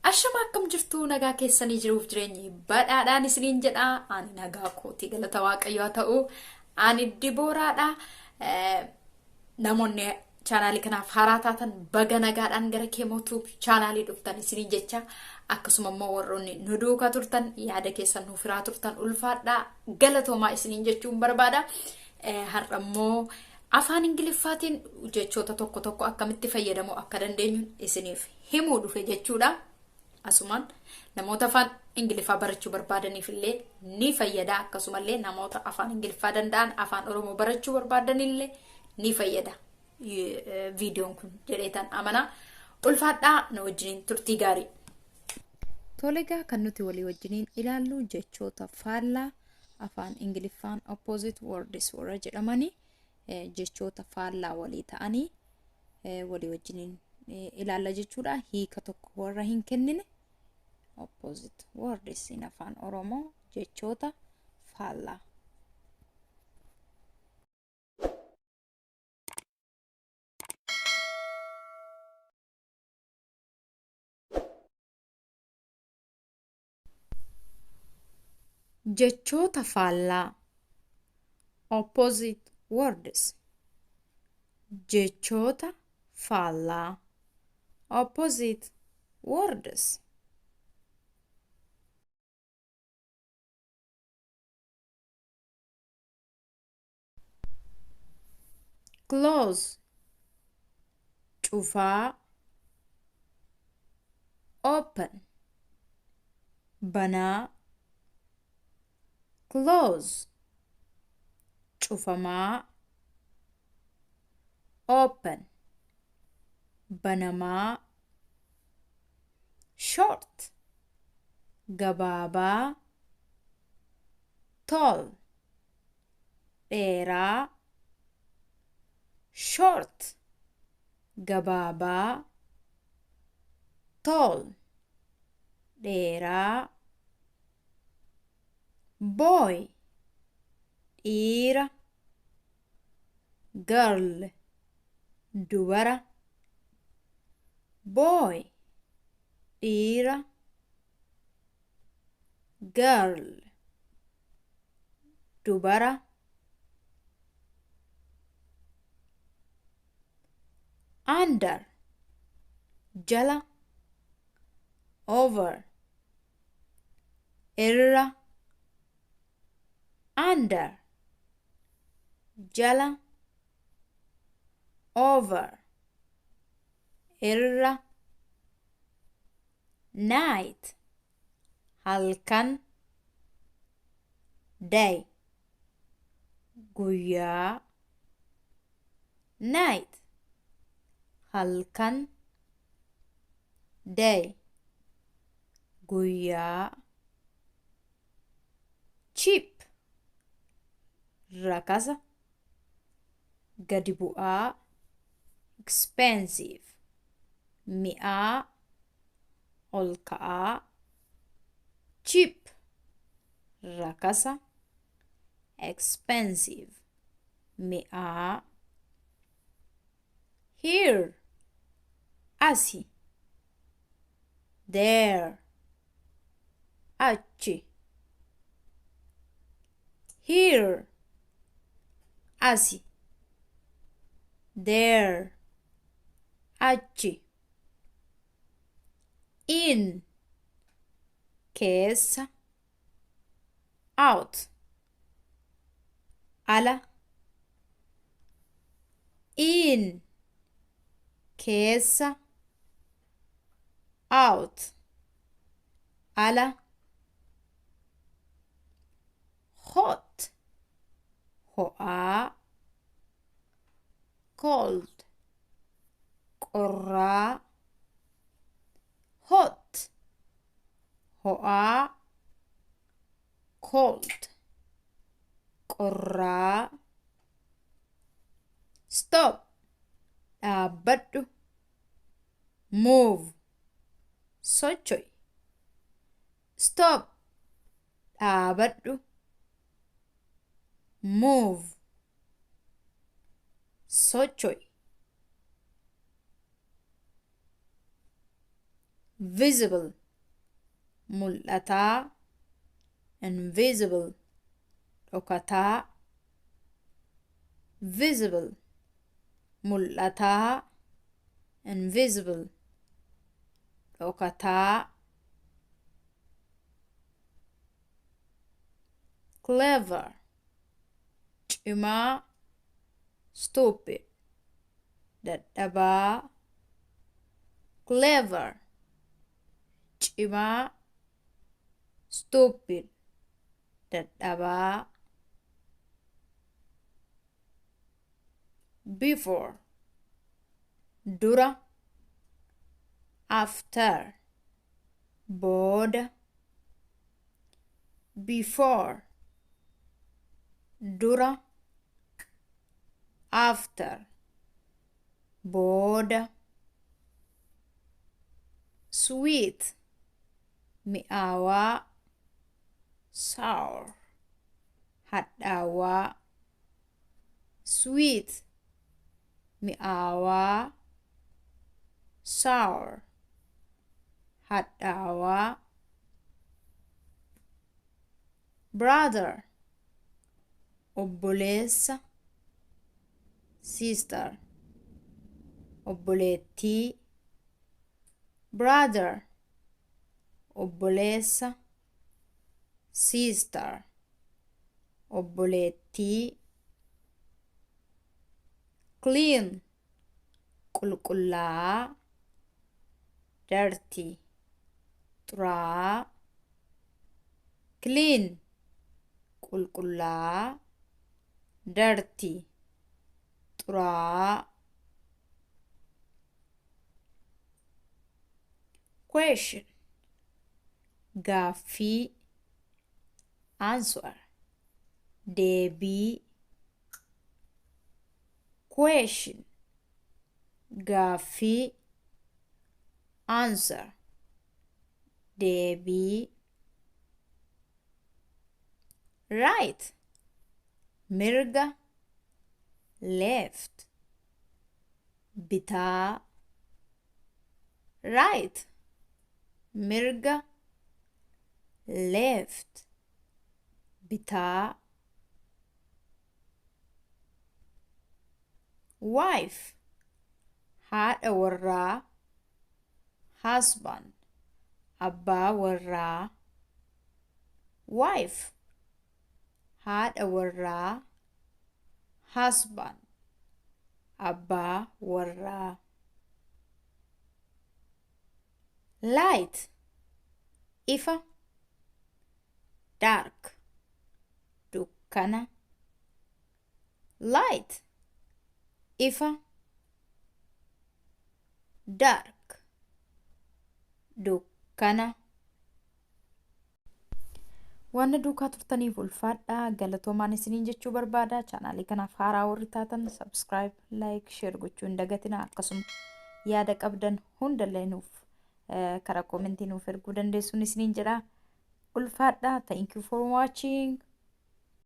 Ashama, akkam jirtu? Nagaa keessanii? Jiruuf jireenyi badhaadhaan isiniin jedha. Ani nagaa kooti, galata Waaqayyoo haa ta'u. Ani Dibooraadha. Namoonni chaanaalii kanaaf haaraa taatan, baga nagaadhaan gara Keemootuu chaanaalii dhuftan isiniin jecha. Akkasuma immoo warroonni nu duukaa turtan, yaada keessan nuuf hiraa turtan, ulfaadhaa, galatoomaa isiniin jechuun barbaada. Har'a immoo afaan Ingiliffaatiin jechoota tokko tokko akkamitti fayyadamuu akka dandeenyu isiniif himuu dhufe jechuudha. Asumaan namoota afaan Ingiliffaa barachuu barbaadaniif illee ni fayyada. Akkasumallee namoota afaan Ingiliffaa danda'an afaan Oromoo barachuu barbaadanillee ni fayyada. Viidiyoon kun jedheetan amanaa. Ulfaadhaa, nu wajjiniin turtii gaarii. Tole egaa, kan nuti walii wajjiniin ilaallu jechoota faallaa, afaan Ingiliffaan opposite words warra jedhamanii, jechoota faallaa walii ta'anii walii wajjiniin ilaalla jechuudha. Hiika tokko warra hin kennine, opposite words in afaan Oromoo, jechoota faallaa. Jechoota faallaa, opposite words. Jechoota faallaa, opposite words. Close, cufaa. Open, banaa. Close, cufamaa. Open, banamaa. Short, gabaabaa. Tall, dheeraa. Short, gabaabaa. Tall, dheeraa. Boy, dhiira. Girl, dubara. Boy, dhiira. Girl, dubara. Under, jala. Over, irra. Under, jala. Over, irra. Night, halkan. Day, guyyaa. Night, halkan. Day, guyyaa. Cheap, rakasa, gadi bu'aa. Expensive, mi'aa, ol ka'aa. Cheap, rakasa. Expensive, mi'aa. Here, asi. There, achi. Here, asi. There, achi. In, keessa. Out, ala. In, keessa. Out, ala. Hot, ho'aa. Cold, qorraa. Hot, ho'aa. Cold, qorraa. Stop, dhaabbadhu. Move, socho'i. Stop, dhaabadhu. Move, socho'i. Visible. Mul'ataa, invisible, dhokataa. Visible, mul'ataa, invisible, dhokataa. Clever, cimaa. Stupid, dadhabaa. Clever, cimaa. Stupid, dadhabaa. Before, dura. After, booda. Before, dura. After, booda. Sweet, mi'aawaa. Sour, hadhaawaa. Sweet, mi'aawaa. Sour, hadhaawaa. Brother, obboleessa. Sister, obboleettii. Brother, obboleessa. Sister, obboleettii. Clean, qulqullaa'aa. Dirty, xuraa'aa. Clean, qulqullaa'aa. Dirty, xuraa'aa. Question, gaaffii. Answer, deebii. Question, gaaffii. Answer, deebii. Right, mirga. Left, bitaa. Right, mirga. Left, bitaa. Wife, haadha warraa. Husband, abbaa warraa. Wife, haadha warraa. Husband, abbaa warraa. Light, ifa. Dark, dukkana. Light, ifa. Dark, dukkana. Waan na duukaa turtaniif ulfaadhaa, galatoomaan isiniin jechuu barbaada. Chaanaalii kanaaf haaraa warri taatan subscribe, like, share gochuu hin dagatina. Akkasuma yaada qabdan hundallee nuuf karaa koomentii nuuf erguu dandeessuun isiniin jedha. Ulfaadhaa. Thank you for watching.